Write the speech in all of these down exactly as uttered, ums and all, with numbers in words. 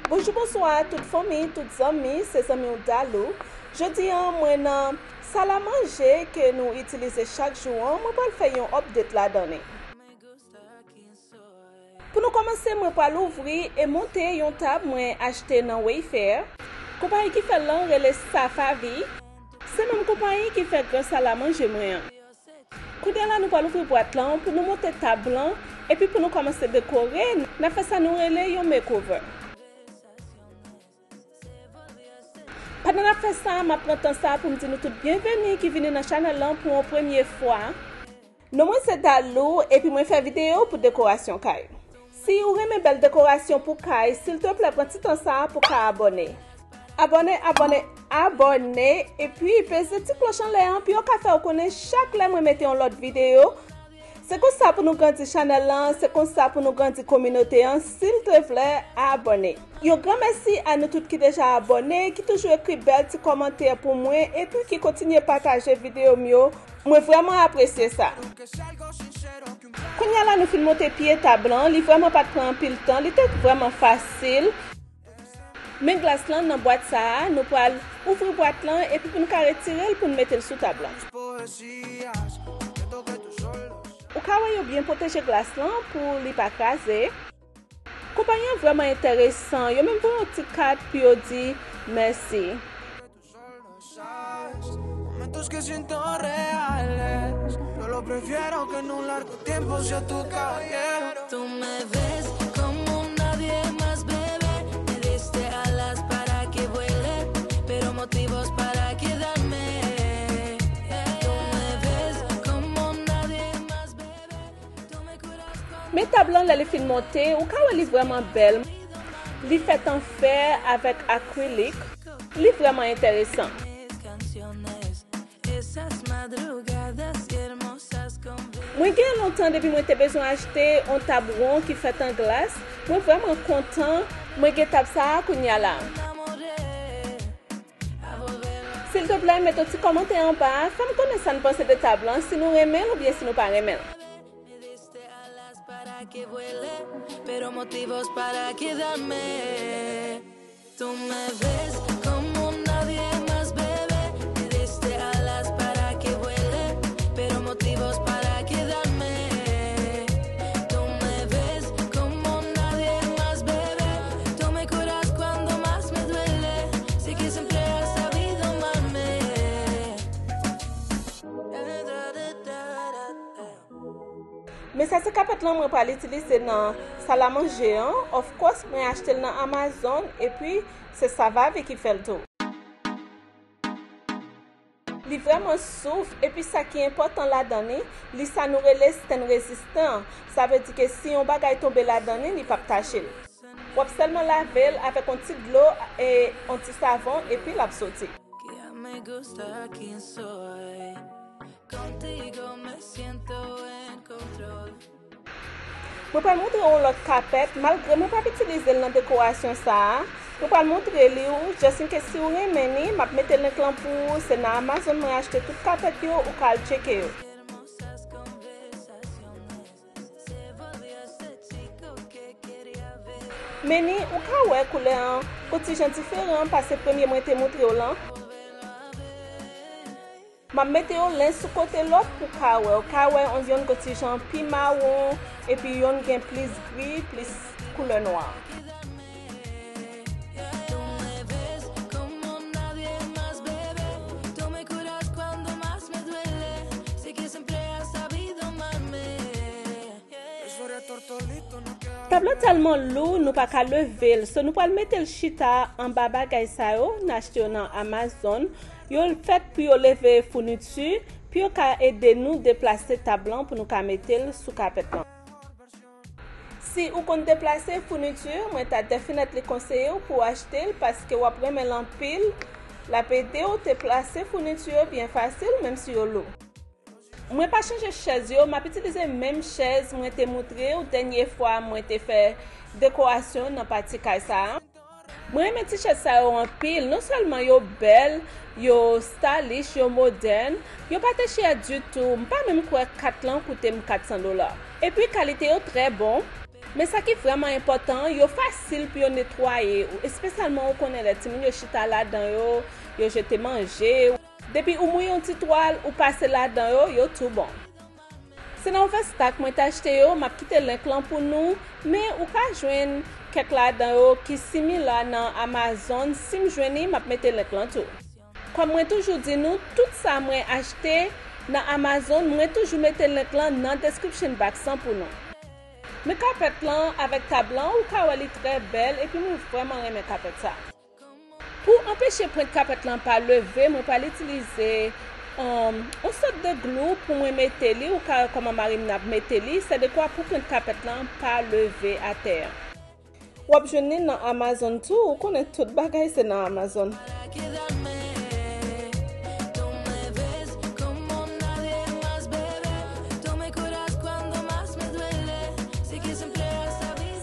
Bonjou, bonswa tout fanmi, tout zanmi, se zanmi w Dalou. Jodi a, mwen nan sal a manje ke nou itilize chak jou an, mwen pral fè yon update ladan li. Pou nou kòmanse, mwen pral ouvri e monte yon tab mwen achte nan Wayfair. Konpayi ki fè l lan rele Safavi. Se menm konpayi ki fè gran sal a manje mwen an. Kounye a la, nou pral ouvri bwat lan pou nou monte tab lan, epi pou nou kòmanse dekore, n ap fè sa nou rele yon makeover. Pandan n ap fè sa, m ap pran tan sa pou m di nou tout byenveni ki vini nan chanèl lan pou yon premye fwa. Non mwen se Dalou, epi mwen fè videyo pou dekorasyon kay. Si ou renmen bèl dekorasyon pou kay, silteplè pran ti tan sa pou ka abòne. Abòne, abòne, abòne, epi peze ti klòch anlè an pou yo ka fè w konnen chak lè mwen mete yon lòt videyo. Se konsa pou nou grandi chanèl lan, se konsa pou nou grandi kominote an, silteplè abòne. Yon gran mèsi a nou tout ki deja abòne, ki toujou ekri bèl ti kòmantè pou mwen, epi ki kontinye pataje videyo m yo. Mwen vrèman apresye sa. Kounye a la nou fin monte pye tab lan, li vrèman pa t pran anpil tan, li te vrèman fasil. Men glas lan nan bwat sa a, nou pral ouvri bwat lan epi pou nou ka retire l pou nou mete l sou tab lan. Ou ka wè yo byen pwoteje glas lan pou li pa kraze. Konpayi an vrèman enteresan, yo menm voye yon ti kat pou yo di mèsi. Momentos que siento reales, yo lo prefiero que en un largo tiempo sea tu caballero. Tú me ves como nadie más, bebé. Me diste alas para que vuele, pero motivos para quedarme. Tú me ves como nadie más, bebé. Tú me curas cuando... Men tab lan, lè li fin monte, ou ka wè li vrèman bèl. Li fèt an fè avèk akrilik. Li vrèman enteresan. Mwen gen lontan depi mwen te bezwen achte yon tab won ki fèt an glas. Mwen vrèman kontan mwen gen tab sa a kounye a la. Silteplè, mete yon ti kòmantè anba a, fè m konnen sa n panse de tab lan, si nou renmen l oubyen si nou pa renmen l. Para que vuele, pero motivos para quedarme. Tú me ves como nadie más, bebé. Me diste alas para que vuele, pero motivos para quedarme. Tú me ves como nadie más, bebé. Tú me curas cuando más me duele. Sé que siempre has sabido amarme. Men sa se kapèt lan mwen pral itilize nan sal a manje an. Of course, mwen achte l nan Amazon, epi se Safavi ki fè l tou. Li vrèman souf, epi sa ki enpòtan ladan li, li sa nou rele stand rezistan. Sa vle di ke si yon bagay tonbe ladan li, li p ap tache l. W ap sèlman lave l avèk yon ti dlo e yon ti savon, epi l ap soti. Que ya me gusta quien soy. Contigo me siento en control. Mwen pral montre w yon lòt kapèt, malgre mwen p ap itilize l nan dekorasyon sa a. Mwen pral montre li w, just in case si w renmen li, m ap mete link lan pou ou, se nan Amazon mwen achte tout kapèt yo, ou ka al tcheke yo. Men ni, ou ka wè koulè an yon ti jan diferan pase premye mwen te montre w lan. M ap mete yo len sou kote lòt pou w ka wè. Ou ka wè yon, yonn yon ti jan pi mawon, epi yonn gen plis gri, plis koulè nwa. Tab lan tèlman lou, nou pa ka leve l. So, nou pral mete l chita anba bagay sa yo, n achte yo nan Amazon. Yo fèt pou yo leve founiti, pou yo ka ede nou deplase tab lan pou nou ka mete l sou kapèt lan. Si ou konn deplase founiti, mwen ta definitely konseye w pou w achte l paske w ap renmen l anpil. L ap ede w deplase founiti yo byen fasil, menm si yo lou. Mwen pa chanje chèz yo, m ap itilize menm chèz mwen te montre w dènye fwa mwen te fè dekorasyon nan pati kay sa a. Mwen renmen ti chèz sa yo anpil, non sèlman yo bèl, yo stylish, yo modèn, yo pa te chè ditou, m pa menm kwè kat lan koute m kat san dola. Epi kalite yo trè bon. Men sa ki vrèman enpòtan, yo fasil pou yo netwaye, espesyalman ou konnen lè timoun yo chita ladan yo, yo jete manje. Depi ou mouye yon ti twal, ou pase ladan yo, yo tou bon. Se nan Overstock mwen t achte yo, m ap kite link lan pou nou, men ou ka jwenn kèk ladan yo ki simila nan Amazon, si m jwenn li, m ap mete link lan tou. Kòm mwen toujou di nou, tout sa mwen achte nan Amazon, mwen toujou mete link lan nan description box lan pou nou. Men kapèt lan avèk tab lan, ou ka wè li trè bèl, epi mwen vrèman renmen kapèt sa. Pou anpeche pwent kapèt lan pa leve, mwen pral itilize, um, yon sòt de glou pou mwen mete li, ou ka wè kòman mari m ap mete li, sèdekwa pou pwent kapèt lan pa leve atè a. W ap jwenn li nan Amazon tou, ou konnen tout bagay se nan Amazon.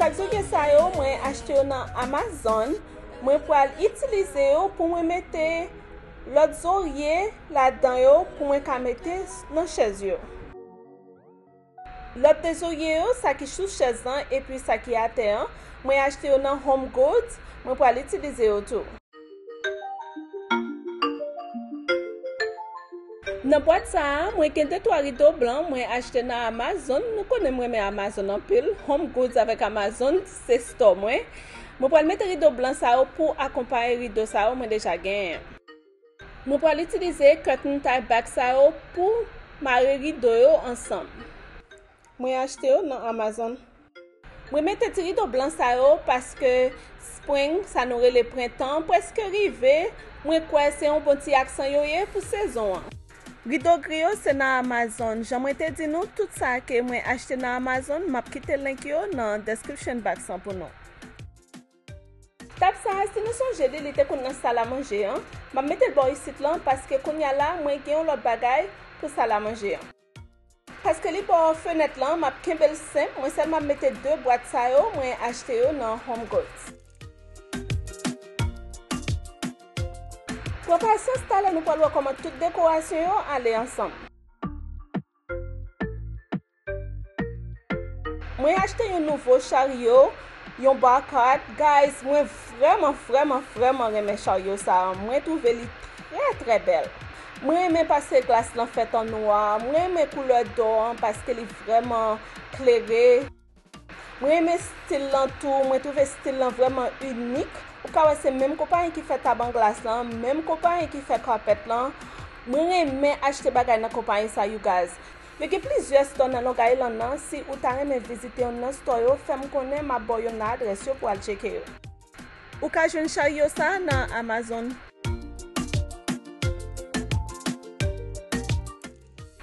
Sak zorye sa yo, mwen achte yo nan Amazon. Mwen pral itilize yo pou mwen mete lòt zorye ladan yo pou mwen ka mete nan chèz yo. Lòt de zorye yo, sa ki sou chèz lan epi sa ki atè an, mwen achte yo nan Home Goods, mwen pral itilize yo tou. Nan bwat sa a, mwen gen de twa rido blan mwen achte nan Amazon. Nou konnen m renmen Amazon anpil. Home Goods avèk Amazon, se store mwen. Mwen pral mete rido blan sa yo pou akonpaye rido sa yo mwen deja genyen. Mwen pral itilize curtain tie back sa yo pou mare rido yo ansanm. Mwen achte yo nan Amazon. Mwen mete ti rido blan sa yo paske spring, sa nou rele prentan, prèske rive. Mwen kwè se yon bon ti aksan yo ye pou sezon an. Rido gri yo se nan Amazon. Jan mwen te di nou, tout sa ke mwen achte nan Amazon, m ap kite link yo nan description box lan pou nou. Tab sa a, si nou sonje li, li te konn nan sal a manje an. M ap mete l bò isit lan paske kounye a la, mwen gen yon lòt bagay pou sal a manje an. Paske li bò fenèt lan, m ap kenbe l senp. Mwen sèlman ap mete de bwat sa yo, mwen achte yo nan Home Goods. Pran pasyans, talè nou pral wè kòman tout dekorasyon yo ale ansanm. Mwen achte yon nouvo charyo, yon bar cart. Guys, mwen vrèman, vrèman, vrèman renmen charyo sa a. Mwen twouve li trè, trè bèl. Mwen renmen paske glas lan fèt an nwa. Mwen renmen koulè dò an paske li vrèman klere. Mwen renmen stil lan tou. Mwen twouve stil lan vrèman inik. Ou ka wè se menm konpayi ki fè tab an glas lan, menm konpayi ki fè carpet lan. Mwen renmen achte bagay nan konpayi sa, you guys. Yo gen plizyè store nan Long Island nan, si ou ta renmen vizite youn nan store yo, fè m konnen, m ap ba w youn nan adrès yo pou w al tcheke yo. Ou ka jwenn charyo sa a nan Amazon.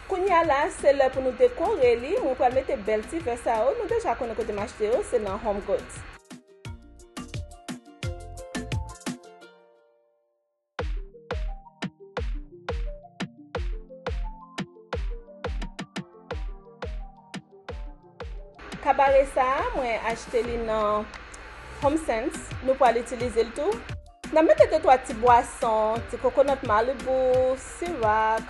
Kounye a la, se lè pou nou dekore li. Mwen pral mete bèl ti vè sa yo. Nou deja konnen kote m achte yo, se nan Home Goods. Kabare sa a, mwen achte li nan Home Sense. Nou pral itilize l tou. N ap mete de twa ti bwason, ti kokonòt Malibu, Ciroc.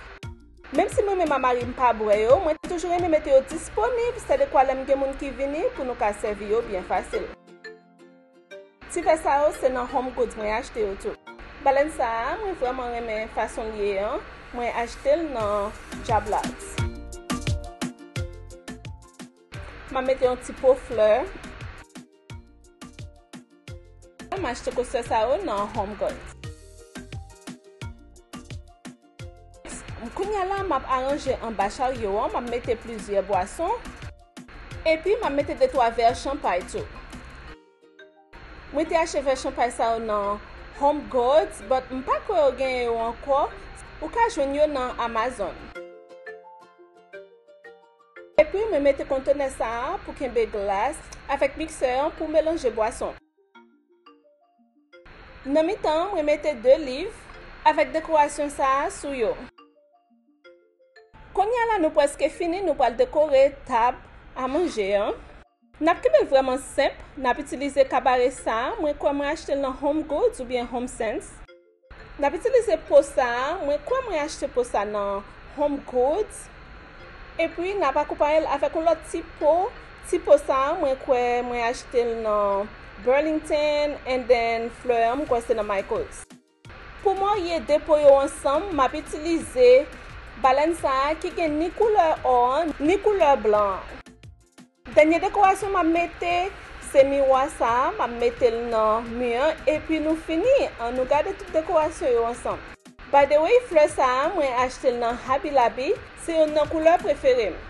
Menm si mwen menm a mari m pa bwè yo, mwen toujou renmen mete yo disponib, sèdekwa lè m gen moun ki vini pou nou ka sèvi yo byen fasil. Ti vè sa yo, se nan Home Goods mwen achte yo tou. Balèn sa a, mwen vrèman renmen fason l ye an. Mwen achte l nan Job Lots. M a mete yon ti po flè. M achte kosè sa yo nan Home Goods. Kounye a la, m ap aranje anba charyo an, m ap mete plizyè bwason. Epi, m ap mete de twa vè chanpay tou. Mwen te achte vè chanpay sa yo nan Home Goods, but m pa kwè yo genyen yo ankò. Ou ka jwenn yo nan Amazon. Epi, mwen mete kontenè sa a pou kenbe glas avèk miksè an pou melanje bwason. Nan mitan an, mwen mete de liv avèk dekorasyon sa a sou yo. Kounye a la, nou prèske fini, nou pral dekore tab a manje an. N ap kenbe l vrèman senp, n ap itilize kabare sa a, mwen kwè mwen achte l nan Home Goods oubyen Home Sense. N ap itilize po sa a, mwen kwè mwen achte po sa nan Home Goods. Epi, n ap akonpaye l avèk yon lòt ti po. Ti po sa a, mwen kwè mwen achte l nan Burlington, and then flè an, mwen kwè se nan Michaels. Pou marye de po yo ansanm, m ap itilize balèn sa a ki gen ni koulè ò an, ni koulè blan an. Dènye dekorasyon m ap mete, se miwa sa a, m ap mete l nan mi an, epi nou fini. Ann nou gade tout dekorasyon yo ansanm. By the way, flè sa a, mwen achte l nan Hobby Lobby, se youn nan koulè prefere m.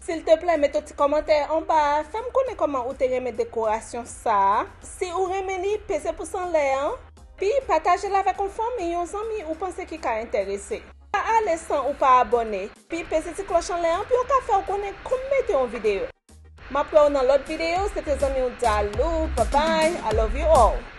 Silteplè, mete yon ti kòmantè anba a, fè m konnen kòman ou te renmen dekorasyon sa a. Si ou renmen li, peze pous anlè an, pi pataje l avèk yon fanmi, yon zanmi ou panse ki ka enterese. Pa ale san ou pa abòne, pi peze ti klòch anlè an pou yo ka fè w konnen kòm mete yon videyo. M ap wè w nan lòt videyo, se te zanmi w Dalou, bye bye, I love you all.